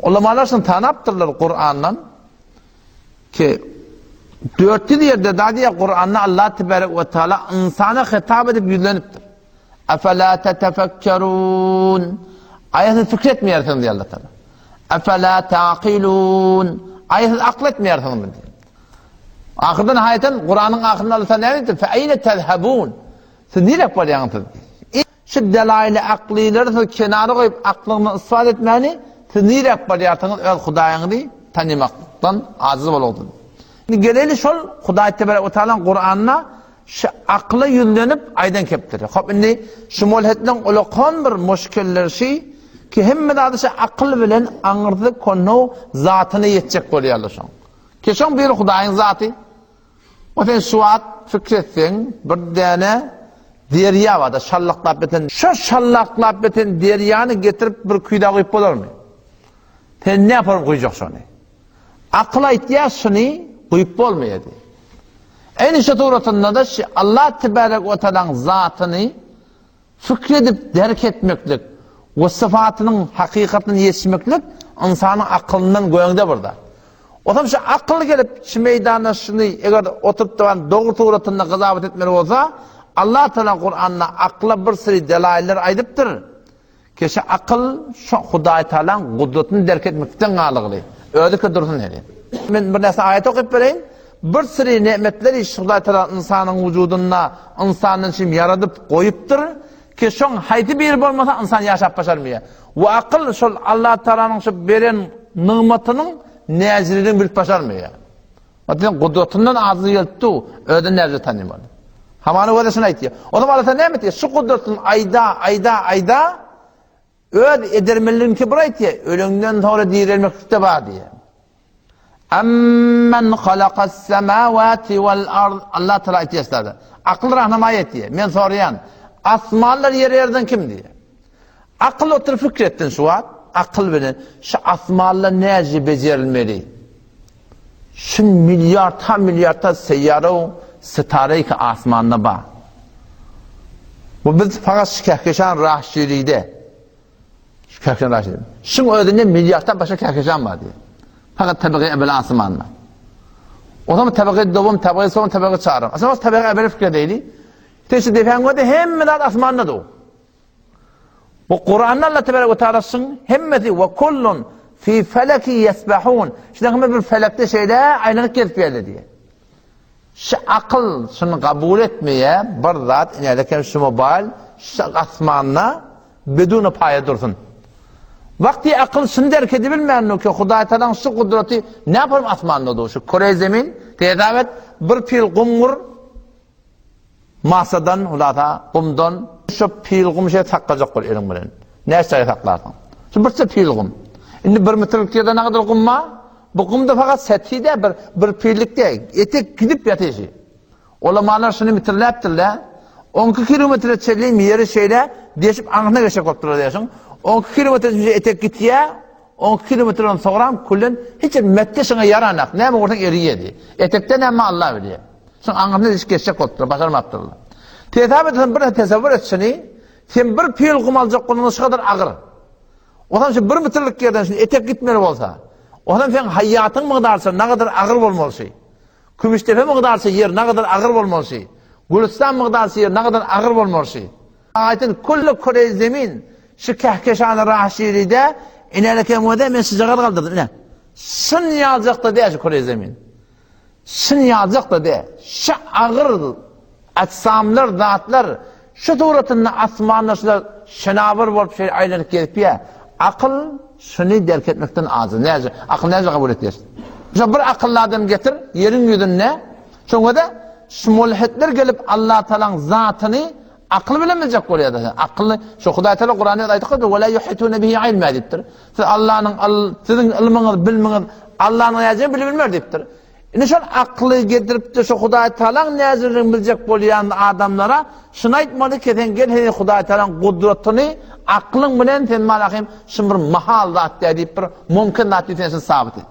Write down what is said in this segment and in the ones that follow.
Ulamalar şuny tanapdyrlar Kurandan ki 400 ýerde da diýýär Kuranda Allah tebarek we taala ynsana hitap edip ýüzlenipdir. Afala tetefekkerun. Aýa siz pikir etmeýärsiňiz diýýär Allah taala. Afala taqilun. Aýa siz akyl etmeýärsiňizmi diýýär. Ahyrda nihaýeten Kuranyň ahyrynda Allah taala näme diýipdir? Fe eýne tezhabun. Siz nirek barýaňyz siz? Şu delaýyly aklyleri siz kenara goýup aklyňyzy isbat etmäni siz niräk barýarsyňyz öz Hudaýyňyzy tanymakdan ajiz bolupsyňyz. Indi geleli şol Hudaý tebarek we taalaň Kuranda şu akla ýüzlenip aýdan kepdiri. Hop indi şu molhetleň ulakan bir muşkilleri şi ki hemme zady şu akyl bilen aňyrsy konow zatyna ýetjek bolýarlar şoň. Ki şoň biri Hudaýyň zaty. O sen şu wagt pikir etseň, bir däne derýa bar-da, şallaklap biten. Şo şallaklap biten derýany getirip bir küýzä guýup bolarmy? Sen näparyp guýjak şony? Akyl aýtýar şuny guýup bolmaýar diýip. Eýni şu suratynda-da şu Allah tebarek we taalaň zatyny Pikir edip derk etmeklik we sypatynyň hakykatyna ýetişmeklik ynsanyň akylyndan göňde bir zat. Onsoň şu akyl gelip şu meýdanda şuny eger oturyp duran dogry suratynda gyzabat etmeli bolsa, Allah Taala Kuranda akla bir syry delaýyller aýdypdyr. Ki şu akyl şu Hudaý Taalaň gudratyny derk etmekden galygly. Özüki dursun heli. Men bir näçe aýat okyp bereýin. Bir syry nemetleri Hudaý Taala ynsanyň wujudynda ynsandan üçin ýaradyp goýupdyr ki şoň haýsy biri bolmasa ynsan ýaşap başarmaýar. We akyl şol Allah Taalanyň şu beren nygmatynyň näjiligini bilip başarmaýar. Onuň gudratyndan azyz gelip dur, özüni näje tanymaly. Hamana göre şuny aýtýar. O zaman Allah Taala näme diýýär? Şu gudratyny aýda, aýda, aýda öz edermenligini bir aýtýar. Öleňden soňra direlmeklik-de bar diýýär. Amman halakas semawati wal ard. Allah Taala aýtýar sizlere. Akyl rahnamaý etýär. Men soraýan. Asmanlar ýeri ýerden kim diýýär. Akyl oturyp pikir etsin şu wagt. Akyl bilen şu asmanlar näce bejerilmeli? Şu milliardha milliardha seýýara sitara ki asmanda bar. Bu biz fakat şu kehkeşan rahşiride. Şu kehkeşan rahşiride. Şuň özünde milliarddan başga kehkeşan bar diýär. Fakat tebeqe ebel asmanda. O zaman tebeqe dowam, tebeqe soň, tebeqe çarym. Aslında tebeqe ebel fikir edeyli. Sen şu depäň göde hemme zat asmanda dur. Bu Kuranda Allah tebarek we taala şuň hemmesi we kullun fi feleki yesbahun. Şuň hemme bir felekde şeýle aýlanyp gezip ýerde diýär. Şu akyl şuny kabul etmeýär, bir zat inäde şu mobil şu asmanda beduna paýa dursun. Wagty akyl şuny derk edibilmändir ki, Hudaý Tagalaň şu gudraty näparyp asmanda dur. Şu küre zemin, hesap et, bir pil gumgur Masadan, hulasa, gumdan şu pil gum şeýle saklajak bol eliň bilen. Näçe aý saklarsyň? Şu birçe pil gum. Indi bir metrlik ýerde nägadar gum bar? Bu gumda fakat sethi dä bir bir pillik dä. Etek gidip ýatyşy. Ulamalar şuny mitirläpdirler. 12 kilometre çenli ýeri şeýle deşip aňyna geçjek bolup durlar diýşiň. 12 kilometre çenli etek gitýär. 12 kilometrden soňram küllen hiç bir metde şoňa ýaranak. Näme ursaň eriýär. Etekden näme Allah bilýär. Şoň aňyrsyna ilişip geçjek bolupdyr, başarmapdyrlar. Hesap etseň bir tesewwür et şuny, sen bir pil gum aljak bolanyňda şu kadar agyr. Ondan şu bir metrlik ýerden şu etek gitmeli bolsa, ondan sen haýatyň mygdarça nagadar agyr bolmaly şy. Kümüşdepe mygdarça ýer nagadar agyr bolmaly şy. Gülüstan mygdarça ýer nagadar agyr bolmaly şy. Aýtyn kullu küre zemin şu kehkeşany raşiride ineleken wede men şyjagaz galdyrdım ine. Şun ýaljakda dä şu küre zemin. Şyn ýaljak-da dä. Şu agyr ajsamlar, zatlar şu suratynda asmanda şular şenawar bolup şeýle aýlanyp gezip ýa. Akyl şuny derk etmekden ajiz. Näce? Akyl näce kabul etýär? Şo bir akylly adam getir ýeriň ýüzünde. Şoňa-da şu mulhitler gelip Allah Tagalaň zatyny akyl bilen biljek bolýar-da. Akylly şu Hudaý Tagala Kuranda aýdyp goýdy, "Wala yuhituna bihi ilma" diýipdir. Siz Allanyň siziň ylmyňyz, bilmiňiz Allanyň näzini bilip bilmer diýipdir. Indi şol akly getirip-de şu Hudaý Tagalaň näzirligini biljek bolýan adamlara şuny aýtmaly ki, sen gel heniz Hudaý Tagalaň gudratyny aklyň bilen sen malahym şun bir mahal zat däl diýip bir mümkin zat diýip sen şuny sabyt et.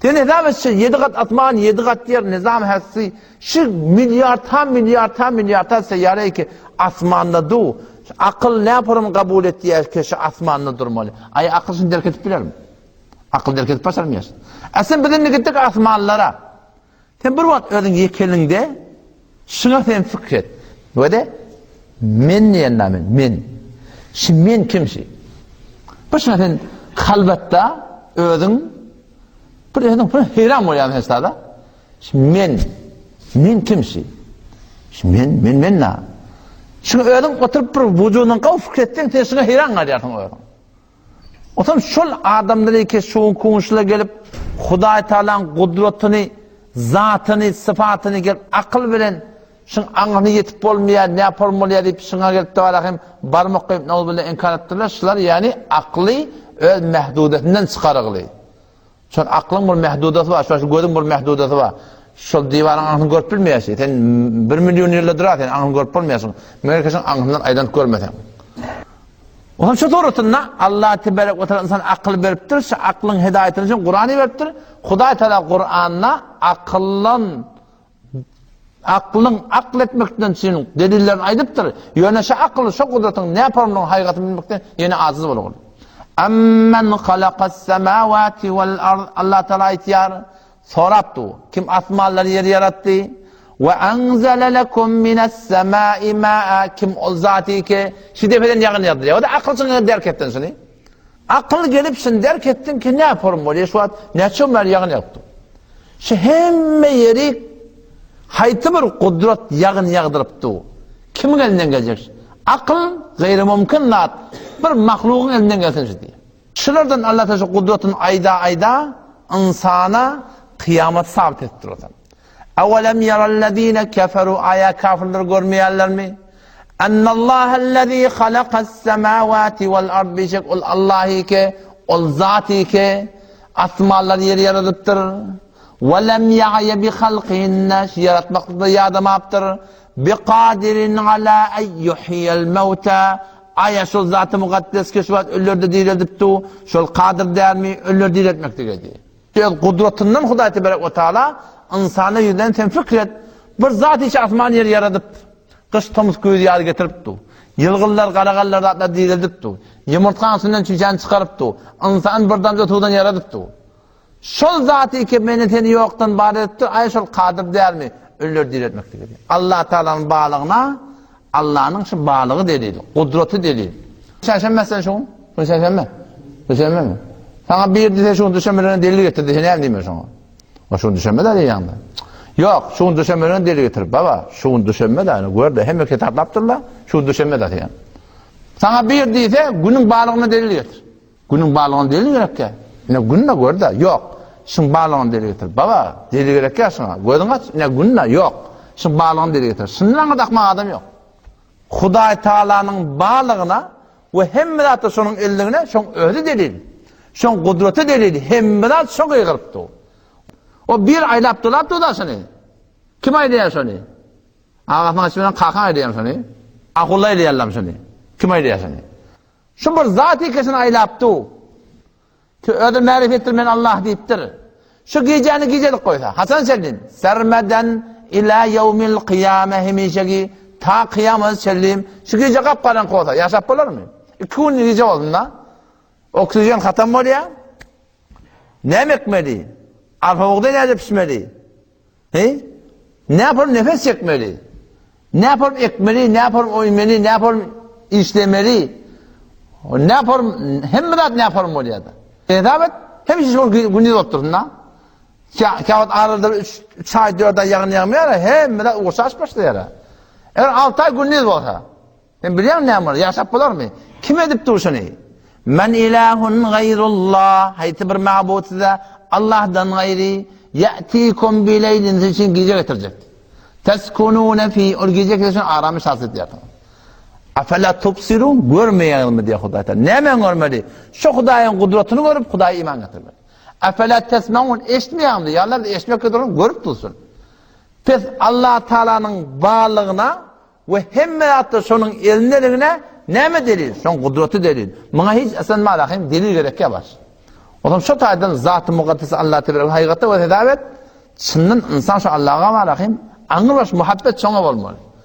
Sen hesap et şu ýedi gat asman, ýedi gat ýer, nizam hässi, şu milliardha, milliardha, milliardha seýýare ki asmanda du. Akyl näpurun kabul etýär ki şu asmanda durmaly. Aý akyl şuny derk edip bilermi? Akyl derk edip başarmaýar. A sen biz indi gitdik asmanlara. Sen bir wagt özüň ýekeliňde şuňa sen pikir et. We de men diýen men, men. Şu men kim şi? Bir şuňa sen kalbatda özüň bir özüň bir heýran bolýan sen sada. Şu men, men kim şi? Şu men, men men na. Şuňa özüň oturyp bir wujudyň gawy pikir etseň sen şuňa heýran galýarsyň özüň. Onsoň şol adamlar eke şu kunşula gelip Hudaý Tagalaň gudratyny, zatyny, sypatyny gelip akyl bilen şuň aňyna ýetip bolmaýar, näpol bolýar diýip şuňa gelip dawara hem barmak goýup nowzubilla inkar etdiler. Şular ýagny akly öz mähdudesinden çykarygly. Şol aklyň bir mähdudasy bar, şol gözüň bir mähdudasy bar. Şol diwaryň aňyny görüp bilmeýärsiň. Sen bir million ýylda durar, sen aňyny görüp bolmaýarsyň. Meger kişiň aňyndan aýlanyp görmeseň. Onuň şu suratynda Allah tebarek we taala insana akyl beripdir, şu aklyň hidaýatyny üçin Kurany beripdir. Hudaý Taala Kuranda akyldan aklyň akl etmekden üçin delillerini aýdypdyr. Ýöne şu akyl, şu gudratyň näpormlygyny haýgatyny bilmekden ýene ajiz bolgun. Amman halakas semawati wal ard Allah Taala aýtýar. Sorap dur. Kim asmanlary ýeri ýaratdy? We anzala lekum minas semai maa kim ol zaty ki şu depeden ýagyn ýagdyrýar. O da akyl çyňyny derk etsin şuny. Akyl gelip şuny derk etsin ki ne form bolýar şu wagt näçe gün bäri ýagyn ýagyp dur. Şu hemme ýeri haýsy bir gudrat ýagyn ýagdyryp dur. Kimiň elinden geljek? Akyl gaýry mümkin zat. Bir mahlugyň elinden gelsin şu diýýär. Şulardan Allah Taala şu gudratyny aýda-aýda ynsana kyýamaty sabyt edip durasyn. Awalem yarallazina kafaru aýa kafirler görmeýärlermi? Ennallahellezî halakas semawati wal ard bişek ol Allahy ki, ol zaty ki asmanlary ýeri ýaradypdyr. We lem ya'ye bi halqihinne şu ýaratmaklykda ýadamapdyr. Biqadirin ala en yuhyiyel mewta Aýa şol Zaty Mukaddes ki şu wagt ölüleri-de direldip dur, şol kadyr dälmi ölüleri direltmeklige diýip. Öz gudratyndan Hudaý tebarek we taala ynsana ýüzlenip sen pikir et, bir zat hiç asman ýeri ýaradypdyr. Gyş tomus güýz ýaz getirip dur. Ýylgynlar garagallar zatlar direldip dur. Ýumurtgaň üstünden çüýşäni çykaryp dur. Ynsany bir damja suwdan ýaradyp dur. Şol zaty ki meni seni ýokdan bar edipdir, aý şol kadyr dälmi ölüleri direltmeklige diýip. Allah Taalanyň barlygyna Allanyň şu barlygy delil, gudraty delil. Çarşenbe sen şu gün? Bu çarşenbe. Düşenbemi? Saňa bir diýse şu gün düşenbelerine delil getir diýse näme diýmeli şoňa? O şu gün düşenbe de diýýäňde. Ýok, şu gün düşenbelerine delil getir. Baba, şu gün düşenbe de, gör-de hemme kitaplapdyrlar, şu gün düşenbe de diýýän. Saňa bir diýse günüň barlygyna delil getir. Günüň barlygyna delil gerekkä? Ine gün-de gör-de, ýok. Şuň barlygyna delil getir. Baba, delil gerekkä şuňa? Gözüňi aç, ine gün-de, ýok. Şuň barlygyna delil getir. Şundan aňyrda akmak adam ýok. Hudaý Tagalanyň barlygyna we hemme zatda şonuň elligine şoň özi delil. Şoň gudraty delil, hemme zat şo gygyryp dur. O bir aýlap dolap dur da şony. Kim aýdýar şony? Agasynyň açy bilen kakaň aýdýar şony. Ahulla aýdýarlar şony. Kim aýdýar şony? Şu bir zat ikisini aýlap dur. Ki özi märif etdir men Allah diýipdir. Şu gijäni gijelik goýsa, haçan çenli? Sermeden ila ýewmil kyýame hemişeki ta kyýamata çenli şu gije gap-garaňky bolsa ýaşap bolarmy? Iki gün gije bolsun-da. Oksigen hatam bolýar. Näme ekmeli? Arpa bugdaý näde pişmeli? He? Näpol nefes çekmeli? Näpol ekmeli, näpol oýmeli, näpol işlemeli? Näpol hemme zat näpol bolýar-da. Hesap et, hemişe şol gündiz bolup dursun-da. Käwagt arada 3 aý, 4 aý ýagyn ýagmaýar, hemme zat ugur çaşyp başlaýar. Eger 6 aý gündiz bolsa, Sen bilýäňmi näme bolar? Ýaşap bolarmy? Kim edip dur şuny? Men ilahun gaýrullah. Haýsy bir mabut size Allahdan gaýry ýatikum bileýlin siz üçin gije getirjek. Teskununa fi ol gije siz üçin aramyş hasyl edýärsiňiz. Afala tubsirun görmeýäňizmi diýýär Hudaý Taala. Näme görmeli? Şu Hudaýyň gudratyny görüp Hudaýa iman getirmeli. Afala tesmaun eşitmeýäňizmi? Ýalar eşitmek duran görüp dursun. Pes Allah Taalanyň barlygyna We hemme zatlar şonuň elindeligine näme delil? Şoň gudraty delil. Muňa hiç esen malahym delil gerekýä baş. Olam şo taýdan zaty mukaddes Allah tebarek haýgatda we hesap et. Çyndan ynsan şo Allaha malahym aňrybaş muhabbet şoňa bolmaly.